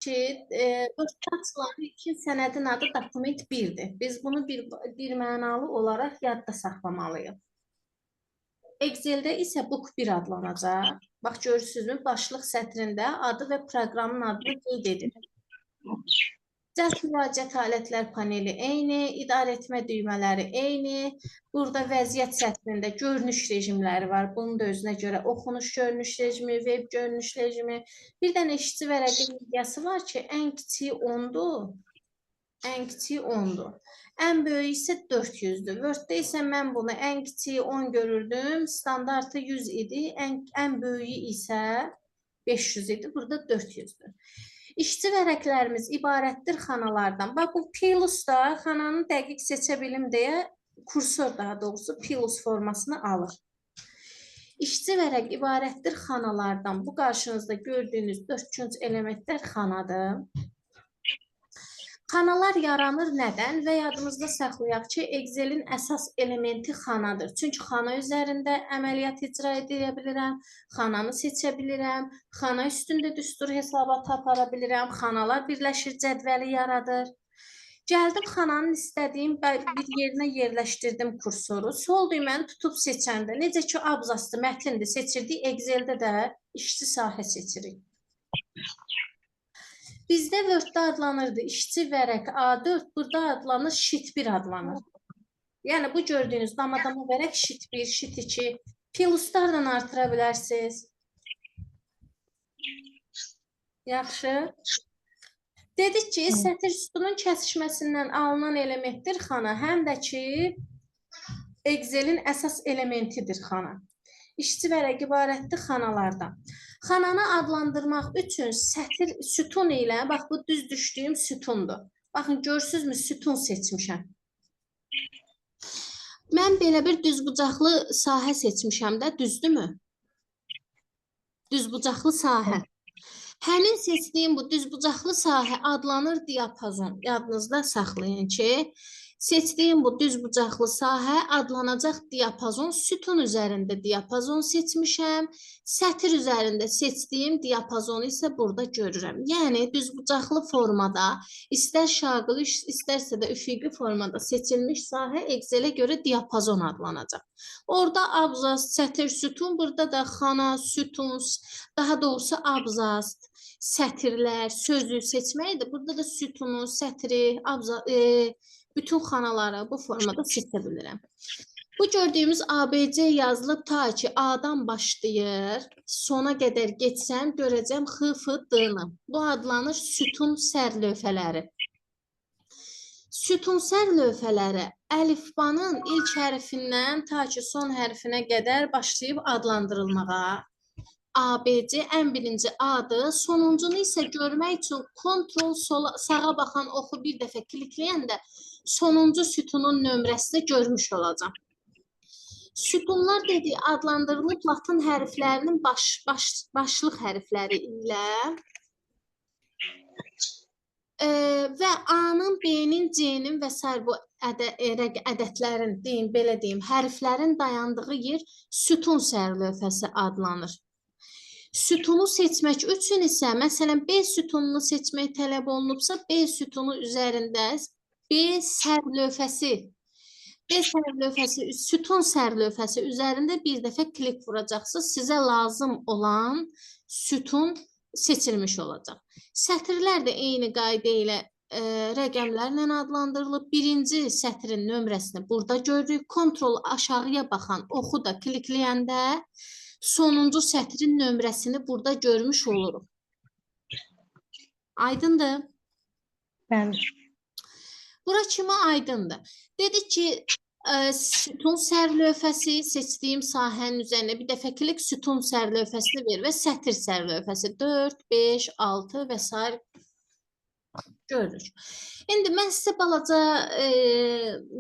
ki, Word-də açılan ilkin sənədin adı dokument 1-dir. Biz bunu bir mənalı olaraq yadda saxlamalıyıq. Excel-də isə book 1 adlanacaq. Bax, görürsünüzmü? Başlıq sətrində adı və proqramın adını qeyd edir. Cəld müraciət alətlər paneli eyni, idarə etmə düymələri eyni. Burada vəziyyət sətrində görünüş rejimləri var. Bunun da özünə görə oxunuş görünüş rejimi, web görünüş rejimi. Bir dənə işçi vərəqi miqyası var ki, ən kiçiyi 10-dur. Ən kiçiyi 10-dur. Ən böyüyü isə 400-dür. Word-də isə mən bunu ən kiçiyi 10 görürdüm. Standartı 100 idi. Ən böyüyü isə 500 idi. Burada 400-dür. İşçi vərəqlərimiz ibarətdir xanalardan. Bax, bu plus da xananı dəqiq seçə bilim deyə kursor daha doğrusu plus formasını alır. İşçi vərəq ibarətdir xanalardan. Bu qarşınızda gördüyünüz dörd künc elementlər xanadır. Xanalar yaranır nədən? Və yadımızda saxlayaq ki, Excelin əsas elementi xanadır. Çünki xana üzərində əməliyyat icra edə bilirəm, xananı seçə bilirəm, xana üstündə düstur hesabatı apara bilirəm, xanalar birləşir, cədvəli yaradır. Gəldim xananın istədiyim bir yerinə yerləşdirdim kursoru. Sol düyməni tutub seçəndə, necə ki abzaslı mətindir seçirdik, Exceldə də işçi sahə seçirik. Bizdə Word-də adlanırdı işçi vərəq A4, burada adlanır sheet 1 adlanır. Yəni bu gördüyünüz dama-dama vərəq sheet 1, sheet 2, pluslarla artıra bilərsiniz. Yaxşı. Dedik ki, sətir sütunun kəsişməsindən alınan elementdir xana, həm də ki Excelin əsas elementidir xana. İşçi vərəq ibarətdir xanalardan. Xananı adlandırmaq üçün sətir sütun ilə, bax bu düz düşdüyüm sütundur. Baxın, görürsünüzmü, sütun seçmişəm. Mən belə bir düzbucaqlı sahə seçmişəm də, düzdürmü? Düzbucaqlı sahə. Həmin seçdiyim bu düzbucaqlı sahə adlanır diapazon. Yadınızda saxlayın ki, seçdiyim bu düzbucaqlı sahə adlanacaq diapazon. Sütun üzərində diapazon seçmişəm. Sətir üzərində seçdiyim diapazonu isə burada görürəm. Yəni düzbucaqlı formada, istər şaqlı, istərsə də üfüqi formada seçilmiş sahə Excelə görə diapazon adlanacaq. Orada abzas, sətir, sütun, burada da xana, sütun, daha doğrusu abzas, sətirlər, sözü seçməkdir. Burada da sütunu, sətri, abza, bütün xanaları bu formada seçə bilirəm. Bu gördüyümüz ABC yazılıb ta ki A-dan başlayır, sona qədər getsəm görəcəm X, F, D-nı. Bu adlanır sütun sərlövhələri. Sütun sərlövhələri əlifbanın ilk hərfindən ta ki son hərfinə qədər başlayıb adlandırılmağa. A, B, C ən birinci A-dır. Sonuncunu isə görmək üçün kontrol sola, sağa baxan oxu bir dəfə klikləyəndə sonuncu sütunun nömrəsini görmüş olacağam. Sütunlar dediyi adlandırılıb latın hərflərinin başlıq hərfləri ilə və A-nın, B-nin, C-nin və sair bu ədədlərin, deyim, belə deyim, hərflərin dayandığı yer sütun sərlövhəsi adlanır. Sütunu seçmək üçün isə, məsələn, B sütununu seçmək tələb olunubsa, B sütunu üzərində B sərlövhəsi, B sərlövhəsi, sütun sərlövhəsi üzərində bir dəfə klik vuracaqsınız. Sizə lazım olan sütun seçilmiş olacaq. Sətirlər də eyni qayda ilə rəqəmlərlə adlandırılıb. Birinci sətrin nömrəsini burada görürük. Kontrol aşağıya baxan oxu da klikləyəndə sonuncu sətrin nömrəsini burada görmüş oluruq. Aydındır? Bəli. Bura kimi aydındır. Dedik ki, sütun sərlövhəsi seçdiyim sahənin üzərinə bir dəfə klik sütun sərlövhəsini verir və sətir sərlövhəsi 4, 5, 6 və sair görürük. İndi mən sizə balaca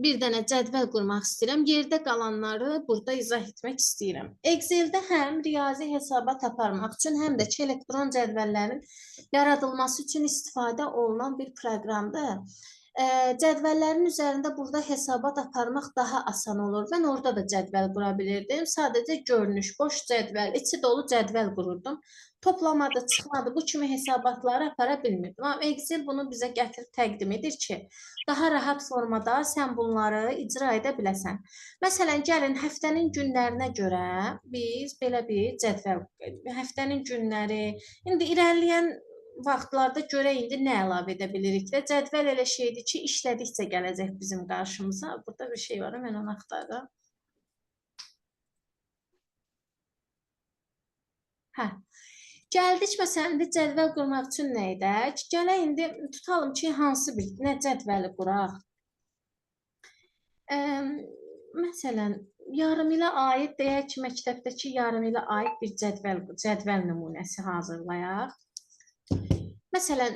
bir dənə cədvəl qurmaq istəyirəm. Yerdə qalanları burada izah etmək istəyirəm. Exceldə həm riyazi hesabat aparmaq üçün, həm də ki, elektron cədvəllərin yaradılması üçün istifadə olunan bir proqramdır. Cədvəllərin üzərində burada hesabat aparmaq daha asan olur. Mən orada da cədvəl qura bilirdim. Sadəcə görünüş, boş cədvəl, içi dolu cədvəl qururdum. Toplamadı, çıxmadı, bu kimi hesabatları apara bilmirdim. Amma Excel bunu bizə gətirib təqdim edir ki, daha rahat formada sən bunları icra edə biləsən. Məsələn, gəlin həftənin günlərinə görə biz belə bir cədvəl, həftənin günləri, indi irəliləyən vaxtlarda görək indi nə əlavə edə bilirik də. Cədvəl elə şeydir ki, işlədikcə gələcək bizim qarşımıza. Burada bir şey var, mən onu axtarıram. Hə. Gəldik məsələn, indi cədvəl qurmaq üçün nə edək? Gələk indi tutalım ki, hansı bir, nə cədvəli quraq? Məsələn, yarım ilə aid, deyək ki, məktəbdəki yarım ilə aid bir cədvəl nümunəsi hazırlayaq. Məsələn,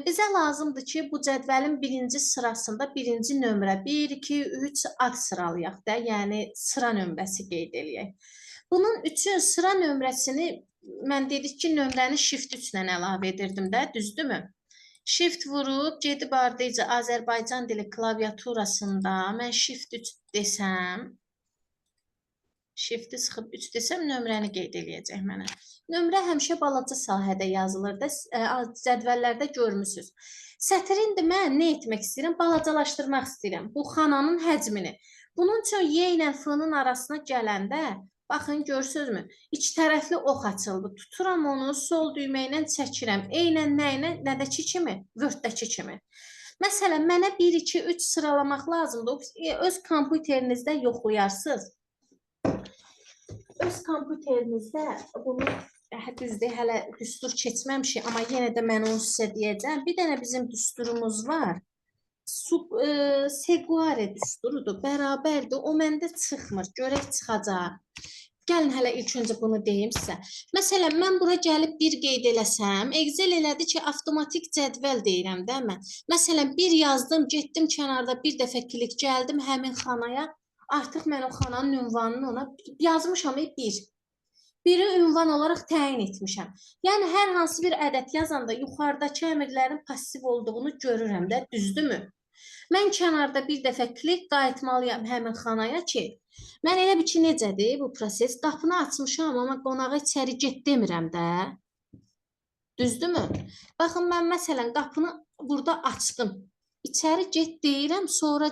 bizə lazımdır ki, bu cədvəlin birinci sırasında birinci nömrə 1, 2, 3 ad sıralayaq da, yəni sıra nömrəsi qeyd eləyək. Bunun üçün sıra nömrəsini mən dedik ki, nömrəni Shift 3 ilə əlavə edirdim də, düzdürmü? Shift vurub gedib ardınca Azərbaycan dili klaviaturasında mən Shift 3 desəm, Shift-i sıxıb 3 desəm nömrəni qeyd eləyəcək mənə. Nömrə həmişə balaca sahədə yazılır da, cədvəllərdə görmüsünüz. Sətri indi mən nə etmək istəyirəm? Balacalaşdırmaq istəyirəm bu xananın həcmini. Bunun üçün Y ilə F-nın arasına gələndə, baxın görürsünüzmü? İki tərəfli ox açıldı. Tuturam onu, sol düymə ilə çəkirəm. Eynən nə ilə? Nədəki kimi? Word-dəki kimi. Məsələn, mənə 1, 2, 3 sıralamaq lazımdır. Öz kompüterinizdə yoxlayarsınız. Öz kompüterinizdə bunu düzdür, hələ düstur keçməmişik, amma yenə də mən onu sizə deyəcəm. Bir dənə bizim düsturumuz var. Seguare düsturudur, bərabərdir. O məndə çıxmır. Görək çıxacaq. Gəlin hələ ilk öncə bunu deyim sizə. Məsələn, mən bura gəlib bir qeyd eləsəm, Excel elədi ki, avtomatik cədvəl deyirəm də mən. Məsələn, bir yazdım, getdim kənarda bir dəfə klik gəldim həmin xanaya. Artıq mən o xananın ünvanını ona yazmışam bir. Biri ünvan olaraq təyin etmişəm. Yəni, hər hansı bir ədəd yazanda yuxarıdakı əmrlərin pasiv olduğunu görürəm də, düzdürmü? Mən kənarda bir dəfə klik qayıtmalıyam həmin xanaya ki, mən elə bil ki, necədir bu proses? Qapını açmışam, amma qonağa içəri get demirəm də. Düzdürmü? Baxın, mən məsələn qapını burada açdım. İçəri get deyirəm, sonra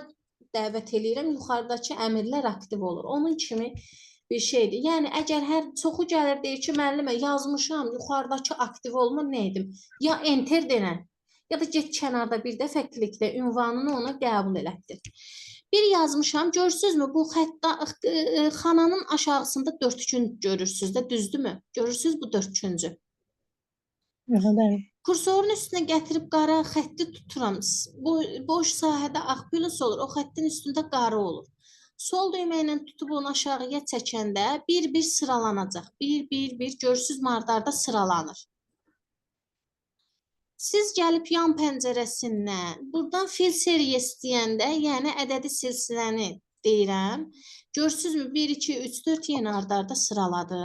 dəvət eləyirəm, yuxarıdakı əmrlər aktiv olur. Onun kimi bir şeydir. Yəni, əgər hər çoxu gəlir, deyir ki, müəllimə yazmışam, yuxarıdakı aktiv olmur, nə edim? Ya enter denən, ya da get kənarda bir dəfə kliklə ünvanını ona qəbul elətdir. Bir yazmışam, görürsünüzmü, bu xətta xananın aşağısında dörd görürsünüz də, düzdürmü? Görürsünüz bu dörd küncü. Evet. Kursorun üstünə gətirib qara xətti tuturam. Bu boş sahədə ağ plus olur, o xəttin üstündə qara olur. Sol düymə ilə tutub onu aşağıya çəkəndə bir-bir sıralanacaq. Bir, bir, bir, görürsünüz ardarda sıralanır. Siz gəlib yan pəncərəsindən buradan fil series deyəndə, yəni ədədi silsiləni deyirəm. Görürsünüzmü? 1, 2, 3, 4 yenə ardarda sıraladı.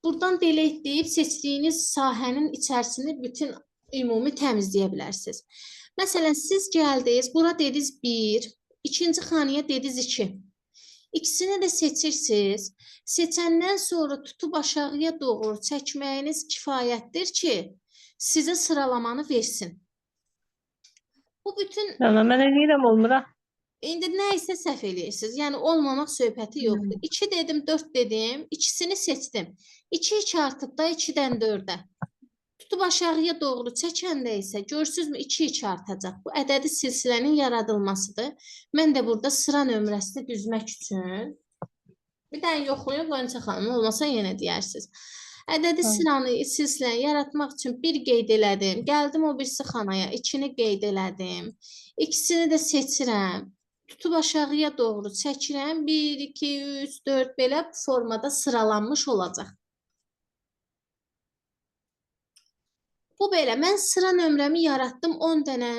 Buradan delete deyib seçdiyiniz sahənin içərisini bütün ümumi təmizləyə bilərsiniz. Məsələn, siz gəldiniz, bura dediniz 1, ikinci xanaya dediniz 2. İkisini də seçirsiniz. Seçəndən sonra tutub aşağıya doğru çəkməyiniz kifayətdir ki, sizə sıralamanı versin. Bu bütün Tamam, mən eləyirəm, olmur ha. İndi nə isə səhv eləyirsiniz. Yəni olmamaq söhbəti yoxdur. 2 dedim, 4 dedim, ikisini seçdim. 2 2 artıb da 2-dən 4-ə. Tutub aşağıya doğru çəkəndə isə görürsünüzmü 2 2 artacaq. Bu ədədi silsilənin yaradılmasıdır. Mən də burada sıra nömrəsini düzmək üçün bir dənə yoxlayın Qönçə xanım, olmasa yenə deyərsiniz. Ədədi sıranı, silsiləni yaratmaq üçün bir qeyd elədim. Gəldim o birisi xanaya, 2-ni qeyd elədim. İkisini də seçirəm. Tutub aşağıya doğru çəkirəm. 1, 2, 3, 4 belə bu formada sıralanmış olacaq. Bu belə. Mən sıra nömrəmi yaratdım. 10 dənə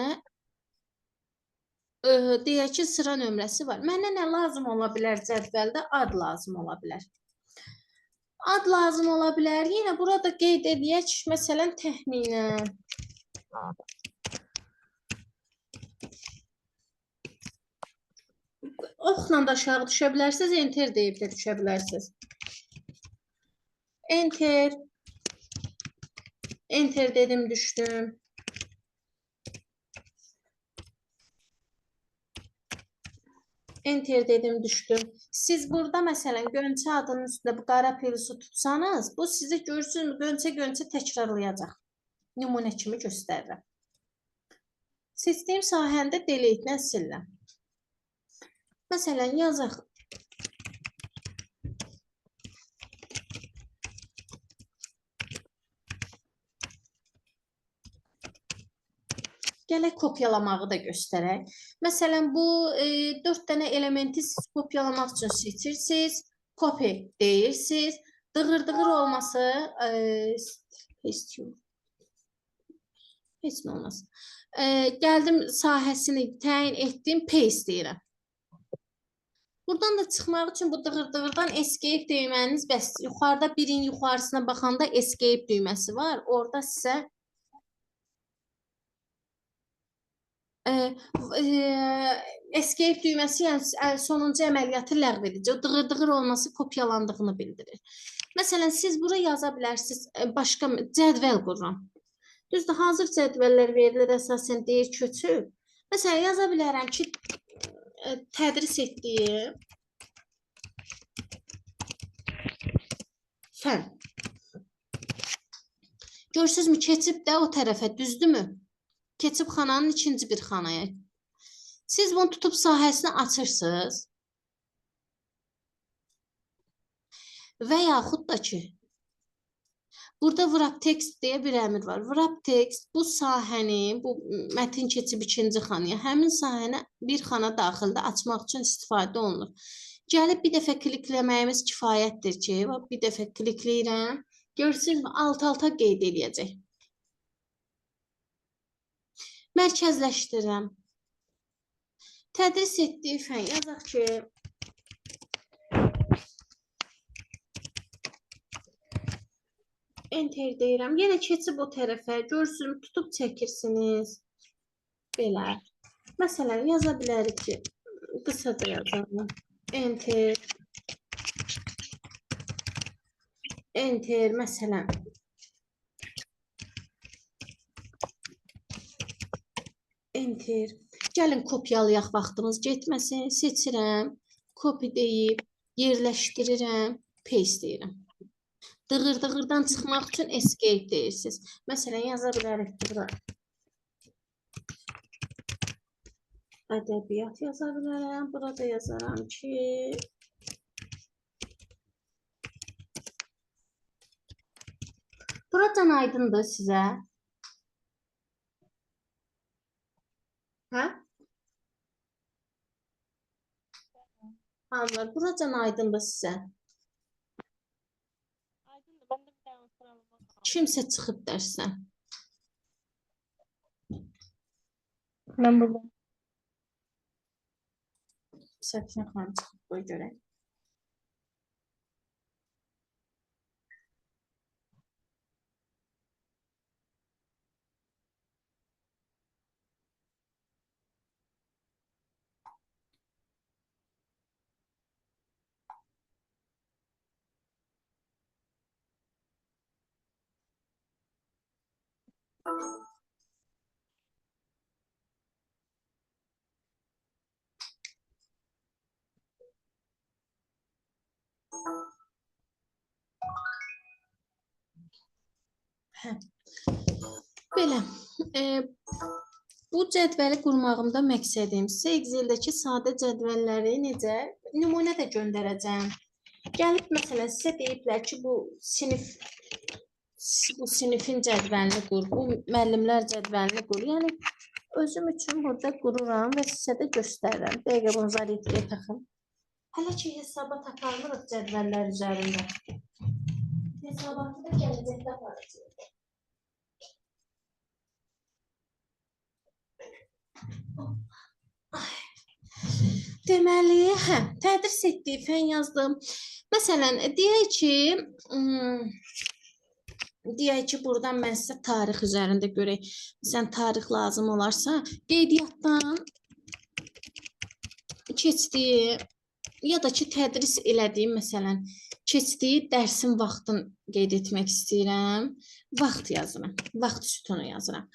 deyək ki, sıra nömrəsi var. Mənə nə lazım ola bilər cədvəldə? Ad lazım ola bilər. Ad lazım ola bilər. Yenə burada qeyd edək, məsələn, təxminən. Oxla da aşağı düşə bilərsiniz, enter deyib də düşə bilərsiniz. Enter. Enter dedim, düşdüm. Enter dedim, düşdüm. Siz burada məsələn Gönçə adının üstündə bu qara plusu tutsanız, bu sizi görürsünüz, Gönçə təkrarlayacaq. Nümunə kimi göstərirəm. Seçdiyim sahəni də delete-lə silirəm. Məsələn, yazaq. Gələk kopyalamağı da göstərək. Məsələn, bu 4 dənə elementi siz kopyalamaq üçün seçirsiniz. Copy deyirsiniz. Dığır-dığır olması paste yox. Heç nə olmaz. Gəldim sahəsini təyin etdim, paste deyirəm. Buradan da çıxmaq üçün bu dığır-dığırdan escape düyməniz bəs. Yuxarıda birin yuxarısına baxanda escape düyməsi var. Orada sizə escape düyməsi, yəni sonuncu əməliyyatı ləğv edəcək. O dığır-dığır olması kopyalandığını bildirir. Məsələn, siz bura yaza bilərsiniz, başqa cədvəl qururam. Düzdür, hazır cədvəllər verilir, əsasən deyir köçüb. Məsələn, yaza bilərəm ki, tədris etdiyim fən. Görürsünüzmü, keçib də o tərəfə, düzdürmü? Keçib xananın ikinci bir xanaya. Siz bunu tutub sahəsini açırsınız. Və yaxud da ki, burada wrap text deyə bir əmr var. Wrap text bu sahəni, bu mətin keçib ikinci xanaya, həmin sahəni bir xana daxildə açmaq üçün istifadə olunur. Gəlib bir dəfə klikləməyimiz kifayətdir ki, bax, bir dəfə klikləyirəm. Görürsünüzmü, alt-alta qeyd eləyəcək. Mərkəzləşdirirəm. Tədris etdiyi fən yazaq ki, enter deyirəm. Yenə keçib o tərəfə, görürsünüz, tutub çəkirsiniz. Belə. Məsələn, yaza bilərik ki, qısaca yazalım. Enter. Enter, məsələn. Enter. Gəlin kopyalayaq, vaxtımız getməsin. Seçirəm. Copy deyib, yerləşdirirəm, paste deyirəm. Dığır-dığırdan çıxmaq üçün escape deyirsiniz. Məsələn, yaza bilərik ki, bura ədəbiyyat yaza bilərəm. Burada yazaram ki, buradan aydındır sizə. Hə? Hanlar, buracan aydındır sizə. Aydındır. Ben de bir tane sıralama kaldı. Kimsə çıxıb dərsdən. Ben buradayım. Səkinə xanım çıxıb, qoy görək. Hə. Belə, bu cədvəli qurmağımda məqsədim sizə Excel-dəki sadə cədvəlləri necə nümunə də göndərəcəm. Gəlib məsələn sizə deyiblər ki, bu sinifin cədvəlini qur, bu müəllimlər cədvəlini qur. Yəni özüm üçün burada qururam və sizə də göstərirəm. Dəqiqə bunu zaryadkaya taxım. Hələ ki hesabat aparmırıq cədvəllər üzərində. Hesabatı da gələcəkdə aparacağıq. Deməli, hə, tədris etdiyi fən yazdım. Məsələn, deyək ki, buradan mən sizə tarix üzərində görək. Məsələn, tarix lazım olarsa, qeydiyyatdan keçdiyi ya da ki tədris elədiyim, məsələn, keçdiyi dərsin vaxtını qeyd etmək istəyirəm. Vaxt yazıram. Vaxt sütunu yazıram.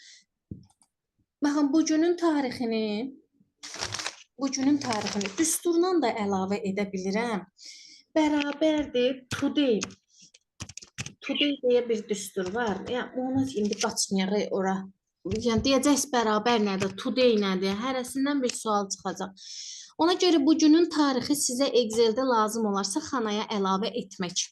Baxın, bugünün tarixini düsturla da əlavə edə bilirəm. Bərabərdir today. Today deyə bir düstur var. Yəni onu indi qaçmayaq ora. Yəni deyəcəksiniz bərabər nədir, today nədir? Hərəsindən bir sual çıxacaq. Ona görə bugünün tarixi sizə Excel-də lazım olarsa xanaya əlavə etmək.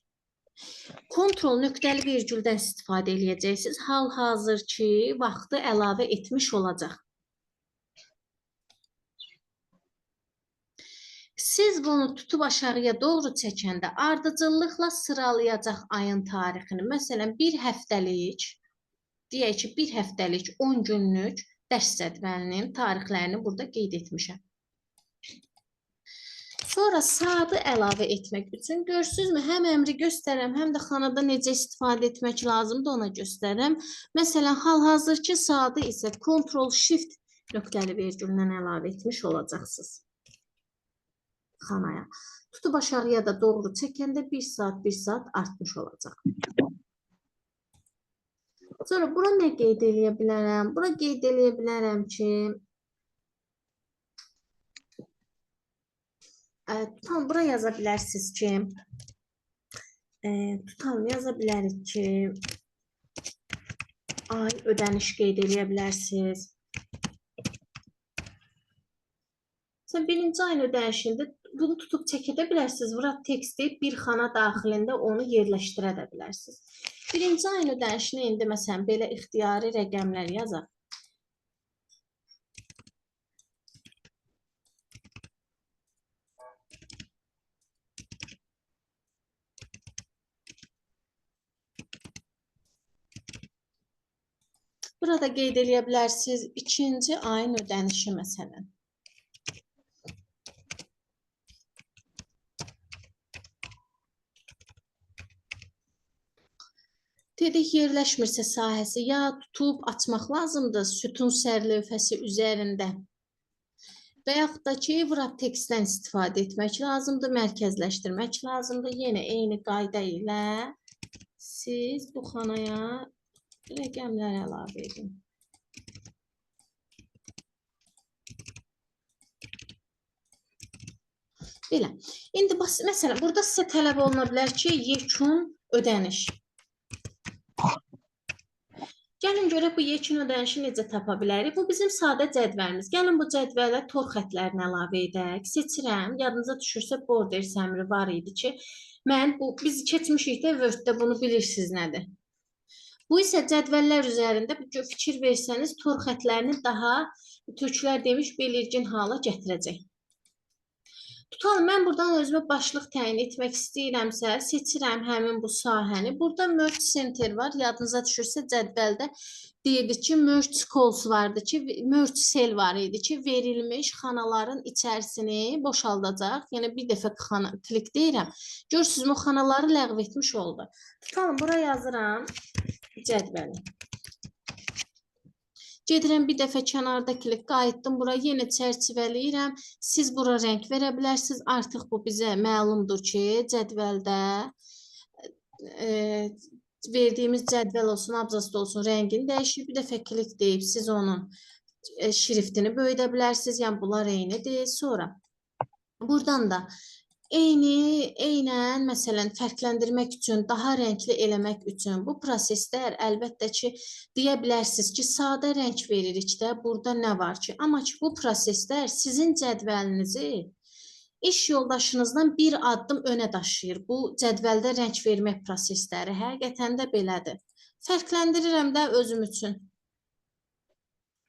Kontrol nöqtəli vergüldən istifadə eləyəcəksiniz. Hal-hazırki vaxtı əlavə etmiş olacaq. Siz bunu tutub aşağıya doğru çəkəndə ardıcıllıqla sıralayacaq ayın tarixini. Məsələn, bir həftəlik, deyək ki, bir həftəlik 10 günlük dərs cədvəlinin tarixlərini burada qeyd etmişəm. Sonra saatı əlavə etmək üçün görürsünüzmü? Həm əmri göstərəm, həm də xanada necə istifadə etmək lazımdır ona göstərəm. Məsələn, hal-hazırki saatı isə Ctrl Shift nöqtəli vergüllə əlavə etmiş olacaqsınız xanaya. Tutub aşağıya da doğru çəkəndə 1 saat, 1 saat artmış olacaq. Sonra bura nə qeyd eləyə bilərəm? Bura qeyd eləyə bilərəm ki, tutalım, bura yaza bilərsiniz ki, tutalım, yaza bilərik ki, ay ödəniş qeyd eləyə bilərsiniz. Sən birinci ayın ödənişində bunu tutub çəkə də bilərsiniz. Wrap teksti bir xana daxilində onu yerləşdirə də bilərsiniz. Birinci ayın ödənişini indi məsələn belə ixtiyari rəqəmlər yazaq. Burada qeyd eləyə bilərsiniz ikinci ayın ödənişi məsələn. Dedik, yerləşmirsə sahəsi ya tutub açmaq lazımdır sütun sərlövhəsi üzərində və yaxud da ki, wrap tekstdən istifadə etmək lazımdır, mərkəzləşdirmək lazımdır. Yenə eyni qayda ilə siz bu xanaya rəqəmlər əlavə edin. Belə. İndi məsələn, burada sizə tələb oluna bilər ki, yekun ödəniş. Gəlin görək bu yekun ödənişi necə tapa bilərik. Bu bizim sadə cədvəlimiz. Gəlin bu cədvələ tor xətlərini əlavə edək. Seçirəm. Yadınıza düşürsə borders əmri var idi ki, biz keçmişik də Word-də bunu bilirsiniz nədir. Bu isə cədvəllər üzərində fikir versəniz tor xətlərini daha türklər demiş belirgin hala gətirəcək. Tutalım, mən buradan özümə başlıq təyin etmək istəyirəmsə, seçirəm həmin bu sahəni. Burada Merge Center var. Yadınıza düşürsə cədvəldə deyirdi ki, Merge Calls vardı ki, Merge Cell var idi ki, verilmiş xanaların içərisini boşaldacaq. Yəni, bir dəfə xana, klik deyirəm. Görürsünüz, o xanaları ləğv etmiş oldu. Tutalım, bura yazıram cədvəli. Gedirəm bir dəfə kənarda klik qayıtdım bura, yenə çərçivələyirəm. Siz bura rəng verə bilərsiniz. Artıq bu bizə məlumdur ki, cədvəldə verdiyimiz cədvəl olsun, abzasda olsun, rəngini dəyişir. Bir dəfə klik deyib siz onun şriftini böyüdə bilərsiniz. Yəni bunlar eynidir. Sonra buradan da eynən məsələn fərqləndirmək üçün, daha rəngli eləmək üçün bu proseslər əlbəttə ki, deyə bilərsiniz ki, sadə rəng veririk də, burada nə var ki? Amma ki, bu proseslər sizin cədvəlinizi iş yoldaşınızdan bir addım önə daşıyır. Bu cədvəldə rəng vermək prosesləri həqiqətən də belədir. Fərqləndirirəm də özüm üçün.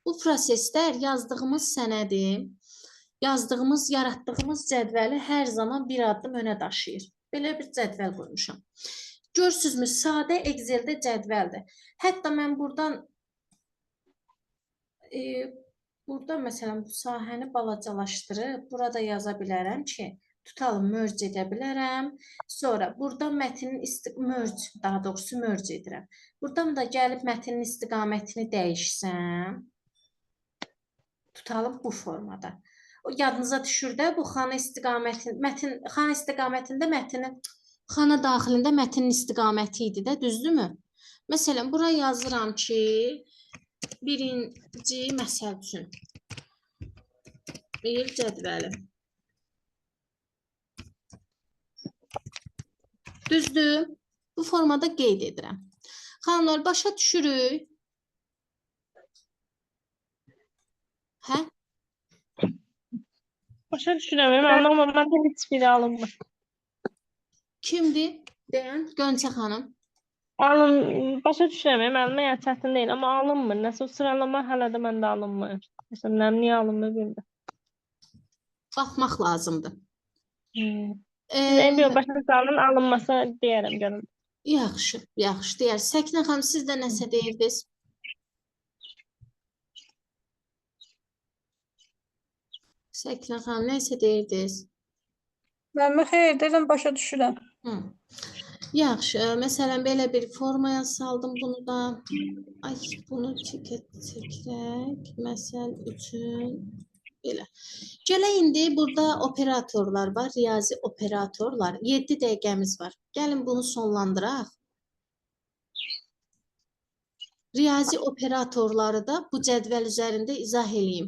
Bu proseslər yazdığımız sənədi, yazdığımız, yaratdığımız cədvəli hər zaman bir addım önə daşıyır. Belə bir cədvəl qoymuşam. Görürsünüzmü, sadə Excel-də cədvəldir. Hətta mən buradan burada məsələn bu sahəni balacalaşdırıb burada yaza bilərəm ki, tutalım merge edə bilərəm. Sonra burada mətnin merge, daha doğrusu merge edirəm. Buradan da gəlib mətnin istiqamətini dəyişsəm, tutalım bu formada. O yadınıza düşür də bu xana istiqamətin, mətin xana istiqamətində mətnin xana daxilində mətnin istiqaməti idi də, düzdürmü? Məsələn, bura yazıram ki, birinci məsəl üçün il cədvəli. Düzdür? Bu formada qeyd edirəm. Xanımlar, başa düşürük? Hə? Başa düşürəm, müəllim, amma məndə heç biri alınmır. Kimdir? Deyən Gönçə xanım. Alın, başa düşürəm, müəllim, yəni çətin deyil, amma alınmır. Nəsə o sıralama hələ də məndə alınmır. Məsələn, nə, niyə alınmır bilmirəm. Baxmaq lazımdır. Hmm. Siz eybi yox, başa salın, alınmasa deyərəm görüm. Yaxşı, yaxşı deyər. Səkinə xanım, siz də nəsə deyirdiniz? Səkinə xanım, nəsə deyirdiniz? Mən xeyr deyirəm, başa düşürəm. Hı. Yaxşı, məsələn, belə bir formaya saldım bunu da. Ay, bunu çəkək, məsəl üçün belə. Gələk indi burada operatorlar var, riyazi operatorlar. 7 dəqiqəmiz var. Gəlin bunu sonlandıraq. Riyazi operatorları da bu cədvəl üzərində izah eləyim.